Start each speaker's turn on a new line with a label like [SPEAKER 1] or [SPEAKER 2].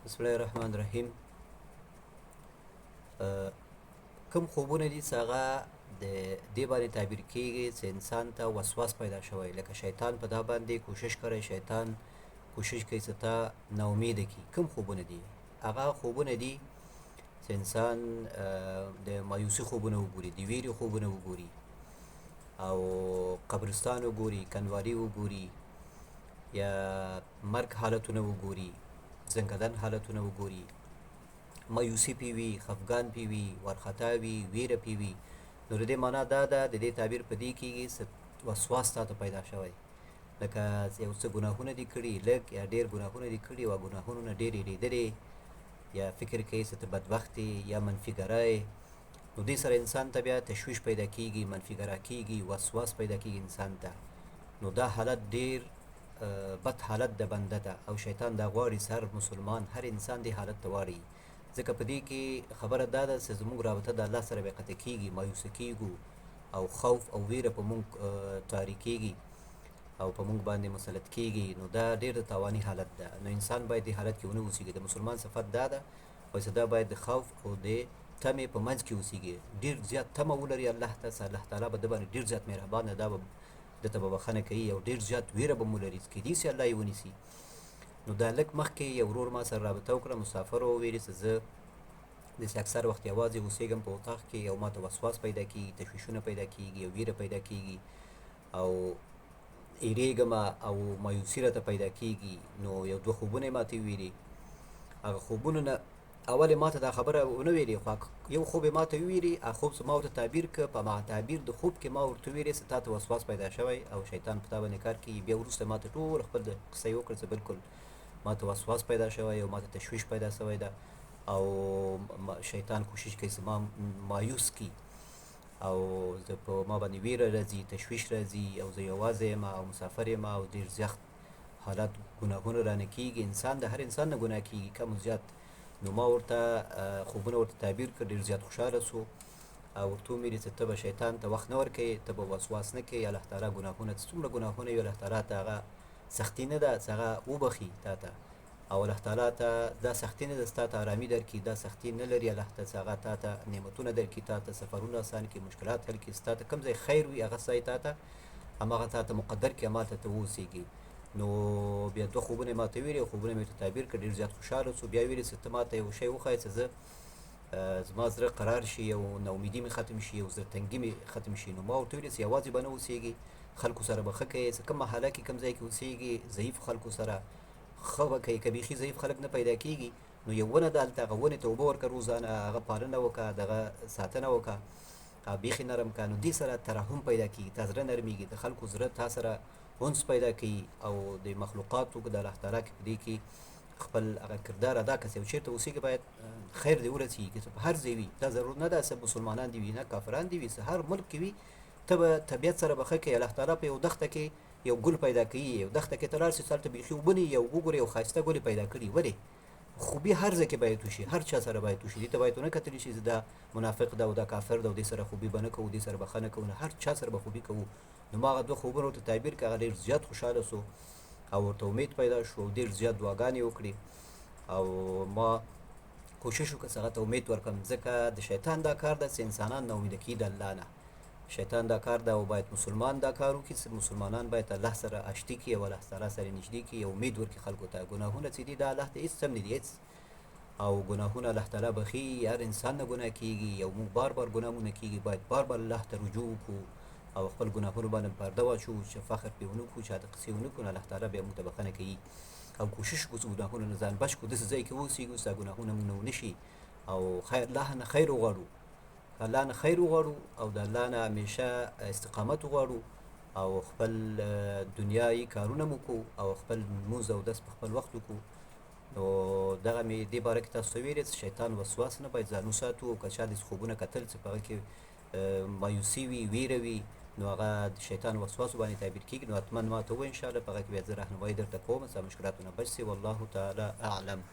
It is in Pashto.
[SPEAKER 1] بسم الله الرحمن الرحیم. کوم خوبونه دي چې هغه د دې باندې تعبیر کیږي چې انسان ته وسواس پیدا شوی، لکه شیطان په دا باندې کوشش کړی، شیطان کوشش کوي چې تا ناامیده کړي. کوم خوبونه دي؟ هغه خوبونه دي چې انسان د مایوسي خوبونه وګوري، د ویرې خوبونه وګوري، او قبرستان وګوري، کنواري وګوري، یا مرګ حالتونه وګوري، ځنګدن حالتونه وګوري، مایوسي پې وي، خفګان پې وي، وارخطا وي، ویره پې وي. نو د دې معنا دا ده، د دې تعبیر په دې کېږي چې وسواس تا ته پیدا شوی، لکه یو څه ګناهونه دې کړي، لږ یا ډېر ګناهونه دې کړي، او ګناهونو نه ډېر یېرېدلې، یا فکر کوي چې ته بدبخت یې یا منفي ګرا یې. نو دې سره انسان ته بیا تشویش پیدا کیږي، منفي ګرا کیږي، وسواس پیدا کیږي انسان ته. نو دا حالت ډیر بد حالت د بنده ته، او شیطان دا غواړي چې هر مسلمان، هر انسان دې حالت ته واړي، ځکه په دې کې خبره دا ده چې زموږ رابطه د الله سره بې قطع کیږي، مایوسه کیږو، او خوف او ویره په موږ طاري کیږي او په موږ باندې مسلط کیږي. نو دا ډیر د تاواني حالت ده. نو انسان باید دې حالت کې ونه اوسیږي. د مسلمان صفت دا ده چې دا باید د خوف او د تمې په منځ کې اوسیږي، ډیر زیات تمه ولري الله ته، چې الله تعالی به د باندې ډیر زیات مهربان ده، دا به ده ته به بخښنه کوي، او ډیر زیات ویره به ولري چې کیدای شي الله یې ونیسي. نو دا لږ مخکې یو ورور ما سره رابطه وکړه، مسافر و، ویلې چې زه داسې اکثر وخت یوازې اوسېږم په اتاق کې، او ما ته وسواس پیدا کیږي، تشویشونه پیدا کیږي، او ویره پیدا کیږي، او ایرېږم، او مایوسي راته پیدا کیږي. نو یو دوه خوبونه یې ماته وویلي. هغه خوبونو نه اول یې ماته دا خبره ونه ویلې، خو یو خوب یې ماته وویلي، هغه خوب چې ما ورته تعبیر کړ، په هماغه تعبیر د خوب کې ما ورته وویلې چې تا ته وسواس پیدا شوی او شیطان په تا باندې کار کوي. بیا وروسته ماته ټول خپل د قصه یې وکړه چې بالکل ماته وسواس پیدا شوی او ماته تشویش پیدا شوی ده، او شیطان کوشش کوي چې ما مایوس کړي، او زه په ما باندې ویره راځي، تشویش راځي، او زه یوازې یم او مسافر یم، او ډېر زیات حالات ګناهونه رانه کیږي. انسان د هر انسان نه ګناه کیږي کم او زیات. نو ما ورته خوبونه ورته تعبیر کړ، ډېر زیات خوشحاله سو، او ورته ومې ویل چې ته به شیطان ته وخت نه ورکوې، ته به وسواس نه کوې. الله تعالی ګناهونه څومره ګناهونه وي، الله تعالی ته هغه سختي نه ده چې هغه وبخښي تا ته، او الله تعالی ته دا سختي نه ده چې تا ته آرامي درکړي، دا سختي نه لري الله ته چې هغه تا ته نعمتونه درکړي، تا ته سفرونه آسان کړي، مشکلات حل کړي، ستا ته کوم ځای خیر وي هغه ځای تا ته هماغه تا ته مقدر کړي، همالته ته واوسېږي. نو بیا دوه خوبونه یې ماته ویلي، خوبونه مې ورته تعبیر کړ، ډېر زیات خوشحاله سو. بیا ویلي چې ته ماته یو شی وښایه چې زه زما زړه قرار شي، او ناامیدي مې ختم شي، او زړه تنګي مې ختم شي. نو ما ورته ویلي چې یوازې به نه اوسېږي، خلکو سره به ښه کوې، چې کوم محله کې کوم ځای کې اوسېږي ضعیف خلکو سره ښه به کوې. که بیخي ضعیف خلک نه پیدا کېږي نو یو ونه ده هلته، هغه ونې ته اوبه ورکړه روزانه، هغه پالنه وکړه، دغه ساتنه وکړه، بیخي نرم کړه. نو دې سره ترحم پیدا کېږي، تا زړه نرمېږي، د خلکو زړه تا سره انس پیدا کوي، او د مخلوقاتو د الله تعالی کې په دې کې خپل هغه کردار ادا کړي. او چېرته اوسېږي باید خیر دې ورسېږي، که په هر ځای وي، دا ضرور نه ده چې مسلمانان دي وي نه کافران دي وي، چې هر ملک کې وي ته به طبیعت سره به ښه کوې. الله تعالی په یو دښته کې یو ګل پیدا کوي، یو دښته کې ته لاړ شې هلته بیخي اوبه نه وي، یو وګورې یو ښایسته ګل یې پیدا کړي. ولې؟ خوبي هر ځای کې باید وشي، هر چا سره باید وشي. دې ته باید ونه کتل شي چې دا منافق ده او دا کافر ده او دې سره خوبي به نه کوو، دې سره به ښه نه کوو، نه، هر چا سره به خوبي کوو. نو ما هغه دوه خوبونه ورته تعبیر کړه، هغه ډېر زیات خوشحاله سو او ورته امید پیدا شو، او ډېر زیات دعاګانې وکړې، او ما کوشش وکړ چې هغه ته امید ورکړم، ځکه د شیطان دا کار ده چې انسانان ناامیده کړي د الله نه. شیطان دا کار ده او باید مسلمان دا کار وکړي چې مسلمانان باید الله سره آشتي کړي او الله تعالی سره نږدې کړي او امید ورکړي خلکو ته. ګناهونه چې دي دا الله ته هېڅ سم نه دي، هېڅ، او ګناهونه الله تعالی بخښي، هر انسان نه ګناه کیږي، او موږ بار بار ګناهونه کیږي، باید بار بار الله ته رجوع وکړو او خپل ګناهونو باندې پرده واچوو چې فخر پرې ونه کړو، چا ته قصې ونه کړو، الله تعالی بیا موږ ته بخښنه کوي. او کوشش وکړو چې ګناهونو نه ځان بچ کړو، داسې ځای کې واوسېږو چې دا ګناهونه موږ نه ونه شي، او خیر الله نه خیر وغواړو، الله نه خیر وغواړو، او د الله نه همیشه استقامت وغواړو، او خپل دنیایي کارونه مو کو، او خپل لمونځ او دس په خپل وخت وکړو. نو دغه مې دې باره کې تاسو ته ویلې چې شیطان وسواس نه باید ځان وساتو، او که چا داسې خوبونه کتل چې په هغه کې مایوسي وي، ویره وي، نو هغه د شیطان وسواسو باندې تعبیر کېږي. نو حتما ما ته ووایه انشاءالله، په هغه کې بیا زه رهنمایي درته کوم چې مشکلاتو نه بچ سي. والله تعالی اعلم.